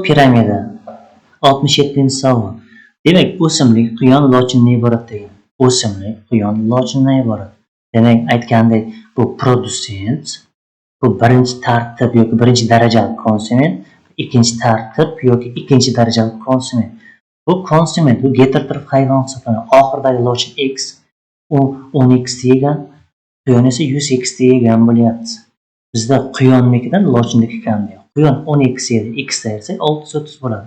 Piramida. 67-savol. Demak, o'simlik quyon lochindan iborat degan. O'simlik quyon lochindan iborat. Demak, aytgandek, bu produsent, bu birinchi tartib yoki birinchi darajali konsument, ikkinchi tartib yoki ikkinchi darajali konsument. Bu konsument, bu geterotrof hayvon hisoblanadi. Oxiridagi lochin X, u 10x yegan, quyon esa 100x yegan bo'lyapti. Bizda quyonnikidan lochinniki kam degan. Quyon 10x yedi, x ayirsak 630 bo'ladi.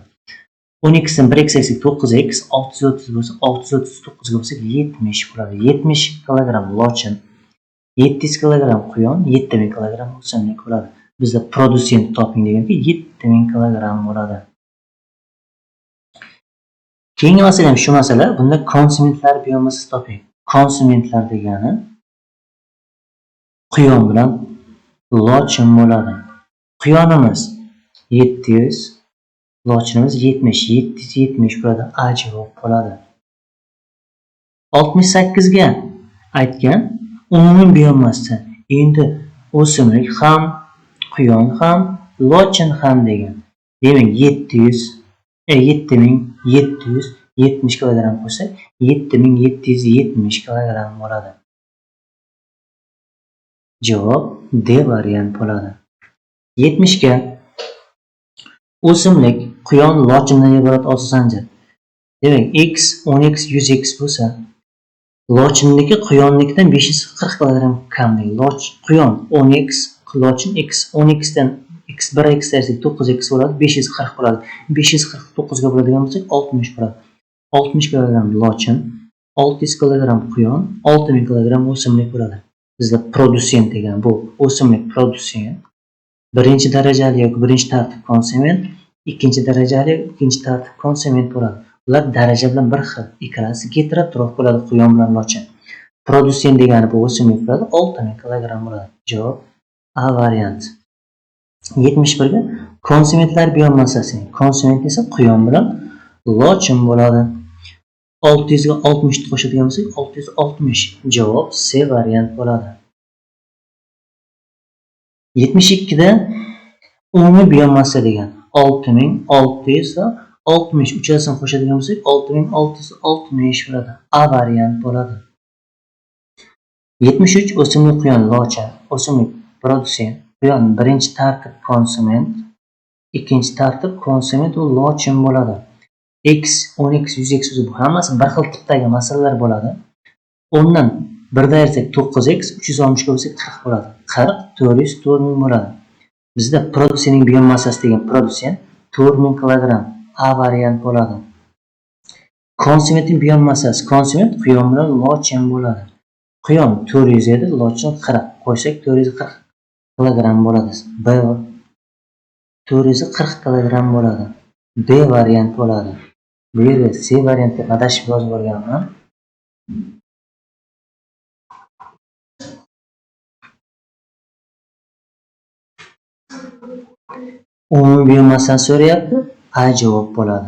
10x dan 1x ayirsak 9x, 630 bo'lsa 639 ga bo'lsak 70 bo'ladi. 70 kilogramm lochin, 700 kilogramm quyon, 7000 kilogramm o'simlik bo'ladi. Bizda produsent toping deganki 7000 kilogramm bo'ladi. Keyingi masala ham shu masala. Bunda konsumentlar biomassasi toping. Konsumentlar degani quyon bilan lochin bo'ladi. Quyonimiz 700, lochinimiz 70, 770 bo'ladi. A javob bo'ladi. 68 ga aytgan umumiy biomassa. Endi o'simlik ham, quyon ham, lochin ham degan. Demak, 7770 kilogramm qo'ysak, 7770 kilogramm bo'ladi. Javob D variant bo'ladi. 70 ga o'simlik quyon lochindan iborat olsa zanjir. Demak, x 10x 100x bo'lsa, lochinniki quyonnikidan 540 kilogramm kam degan. Quyon 10x, lochin x, 10x dan x 1x ayirsak 9x bo'ladi, 540 bo'ladi. 549 ga bo'ladigan bo'lsak 60 bo'ladi. 60 kilogramm lochin, 600 kilogramm quyon, 6000 kilogramm o'simlik bo'ladi. Bizda produsent degan bu o'simlik produsent, birinchi darajali yoki birinchi tartib konsument, ikkinchi darajali ikkinchi tartib konsument bo'ladi. Ular daraja bilan bir xil, ikkalasi geterotrof bo'ladi quyon bilan lochin. Produsent degani bu o'simlik bo'ladi, 6000 kilogramm bo'ladi. Javob A variant. 71 ga konsumentlar biomassasi. Konsument esa quyon bilan lochin bo'ladi. 600 ga 60 ni qo'shadigan bo'lsak 660. Javob C variant bo'ladi. 72 da umumiy biomassa degan 6660 uchalasini qo'shadigan bo'lsak 6660 bo'ladi. A variant bo'ladi. 73 o'simlik quyon lochin, o'simlik produsent, quyon birinchi tartib konsument, ikkinchi tartib konsument u lochin bo'ladi. X 10x 100x bu hammasi bir xil tipdagi masalalar bo'ladi. 10 dan 1 ayirsak 9x, 360 ga bo'lsak 40 bo'ladi. 40 400 4000 bo'ladi. Bizda produsentning biomassasi degan produsent 4000 kilogramm A variant bo'ladi. Konsumentning biomassasi, konsument quyon bilan lochin bo'ladi. Quyon 400 edi, lochin 40. Qo'ysak 440 kilogramm bo'ladi. B 440 kilogramm bo'ladi. B variant bo'ladi. Bu yerda C variantga adashib yozib yuborganman. Umumiy biomassani so'rayapti. A javob bo'ladi.